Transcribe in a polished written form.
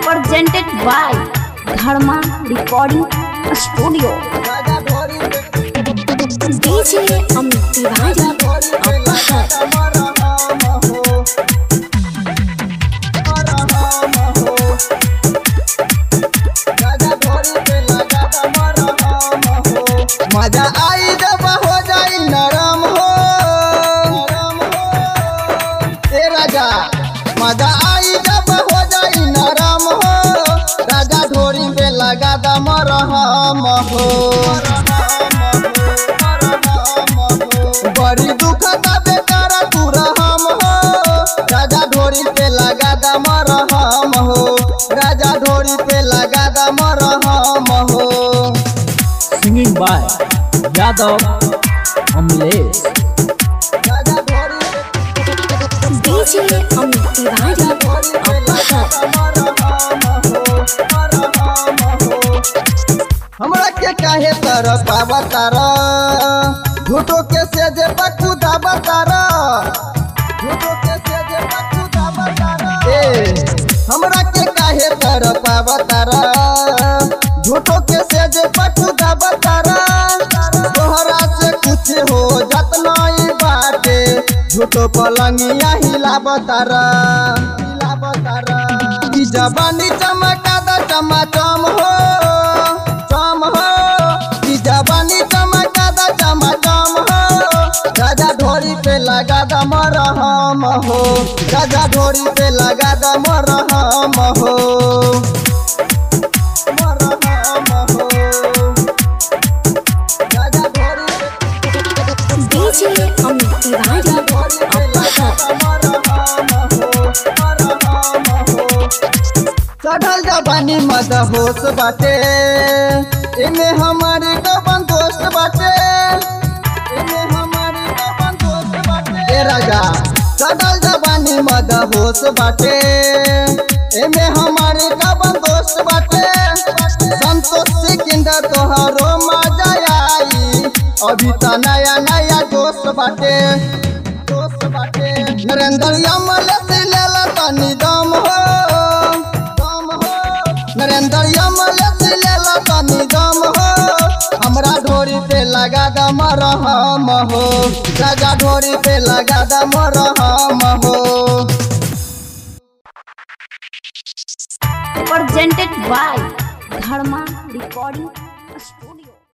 Presented by Dharma Recording Studio. DJ Amit Tiwari Aphar. मजा आई जब हो जाई नरम हो, ए राजा। मजा आई जब हो जाई नरम हो, राजा ढोरी पे लगा दम रहम हो। बड़ी दुख तबे कर तू रहम हो, राजा ढोरी पे लगा दम रहम हो, राजा ढोरी पे लगा दम रहम हो। Singing by Yadav Amlesh. DJ Amit Tiwari Aphar. हमरा के काहे तरफ तारा, झूठो के सेजे बकुदा बतारा, झूठो के सेजे बकुदा बतारा। ए हमरा के काहे तरफ तारा, झूठो के सेजे बकुदा बतारा। तोहरा से कुछ हो जात नहीं बाटे, झूठो पलंगिया हिला बतारा, हिला बतारा। ई जवानी चमका द चमाचम हो, चम हो। ई जवानी चमका द चमाचम हो, राजा ढोरी पे लगा द मरहम हो, राजा ढोरी पे लगा द मरहम हो, मरहम हो। राजा ढोरी डीजे अमित तिवारी अपहर। चढ़ल जवानी मद होश बाटे, इमे हमारी कबन दोस्त बाटे, इमे हमारी कबन दोस्त बाटे। ए राजा चढ़ल जवानी मद होश बाटे, इमे हमारी कबन दोस्त बाटे। संतोष सिकंदर तोहरो मजा आई, अभी तो नया नया दोस्त बाटे, दोस्त बाटे। नरेंद्र यमल से लेला तनी दम हो, दम हो। नरेंद्र यमल से लेला तनी दम हो, हमरा ढोरी पे लगा दम रहम हो, राजा ढोरी पे लगा दम रहम हो। Presented by Dharma Recording